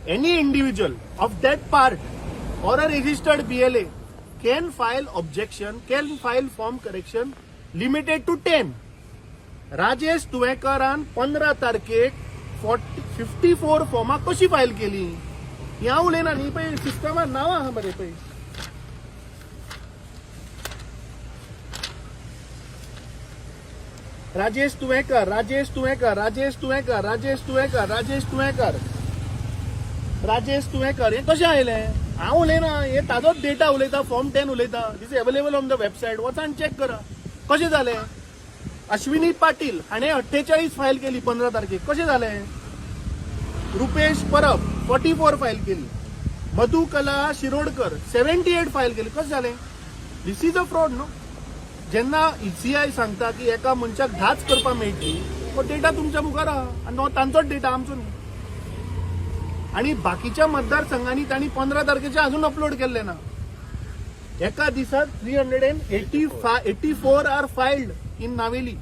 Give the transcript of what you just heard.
Any individual of that part or a registered BLA can file objection, can file form correction limited to 10. Rajesh तुवेकरान 15 तारखेक 40 54 फॉर्मां कशी file केली ही हांव उलयना न्ही. पळय, सिस्टमार नांवां आहा मरे, पळय. राजेश तुवेकर, राजेश तुवेकर, राजेश तुवेकर, राजेश तुवेकर, राजेश तुवेकर, राजेश तुवेकर. हें कशें आयलें? हांव उलयना, हे ताजोच डेटा उलयता. फॉर्म 10 उलयता. This available on the website. वचान चॅक करा कशें जालें. अश्विनी पाटील हाणें 48 फायल केली 15 तारखेक. कशें जालें? रुपेश परब 44 फायल केली. मधुकला शिरोडकर 78 फायल केली. कशें जालें? This is a fraud, no? जेन्ना ईसीआय सांगता की एका मनशाक 10च करपाक मेळटली, तो डेटा तुमच्या मुखार आहा आनी तो तांचोच डेटा, आमचो न्ही. आणि बाकीच्या मतदारसंघांनी तांणी 15 तारखेचे अजून अपलोड केल्ले ना. एका दिसात 385, 84 are filed in Navelim.